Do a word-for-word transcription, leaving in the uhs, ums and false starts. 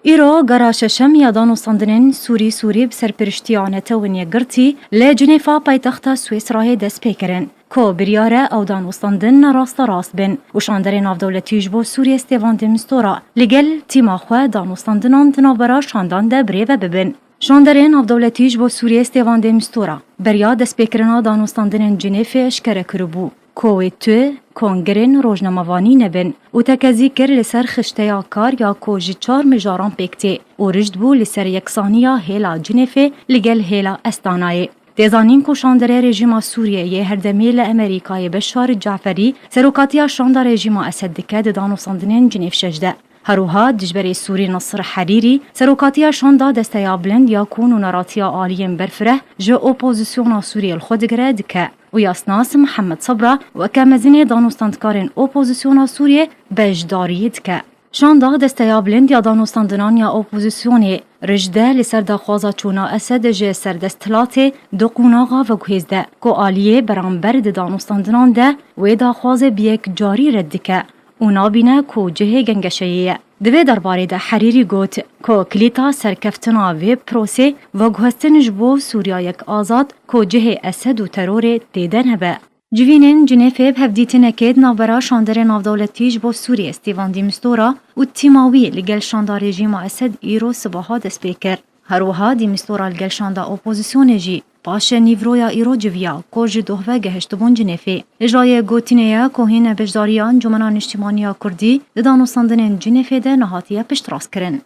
Îro gera şeşem ya danûstandinên Sûrî Sûrî bi serpiriştiya Netewên Yekgirtî li Cinêfa paytexta Swîsrayê dest pê kirin, ku biryar e ew danûstandin ne rasterast bin û şanderê navdewletî ji bo Sûriyê Stêvan de Mistura li gel tîma xwe danûstandinan di navbera şandan de birêve bibin. Şanderê navdewletî ji bo Sûriyê Stêvan de Mistura beriya destpêkirina danûstandinên Cinêfê eşkere kiribû, ku wê tu kongirên rojnamevanî nebin û tekezî kir li ser xişteya kar ya ku ji çar mijaran pêk tê û rijd bû li ser yeksaniya hêla Cinêfê li gel hêla Estanayê. Tê zanîn ku şanderê rejîma Sûriyê yê herdemî li Amerîkayê Beşar Caferî serokatiya şanda rejîma Esed dike di danûstandinên Cinêf şeş de. Her wiha dijberê Sûrî Nasir Herîrî serokatiya şanda Desteya Bilind ya ku nûneratiya aliyên berfireh ji opozisyona Sûriyê li xwe digire dike û yasnas Mihemed Sebra weke mezinê danûstandkarên opozisyona Sûriyê beşdariyê dike. Şanda Desteya Bilind ya danûstandinan ya opozisyonê rij de li ser daxwaza çûna Esed ji serdesthilatê di qonaxa veguhêz de ku aliyê beramber di danûstandinan de wê daxwazê bi yek carî red dike û nabîne ku cihê gengeşeyê ye. Di vê derbarê de Herîrî got ku kilîta serkeftina vê prosê veguhestin ji bo Sûriyayek azad ku cihê Esed û terorê tê de nebe. Civînên Cinêfê bi hevdîtinekê di navbera şanderê navdewletî ji bo Sûriyê Stîvan de Mistura û tîma wî li gel şanda rejîma Esed îro sibaha dest pê kir. Her wiha de Mistura li gel şanda opozisyonê jî paşê nîvroya îro civiya ku ji doh ve gehiştibûn Cinêfê. Hêjayê gotinê ye ku hîn beşdariya Encûmena Niştimanî ya Kurdî di danûstandinên Cinêfê de nehatiye piştrastkirin.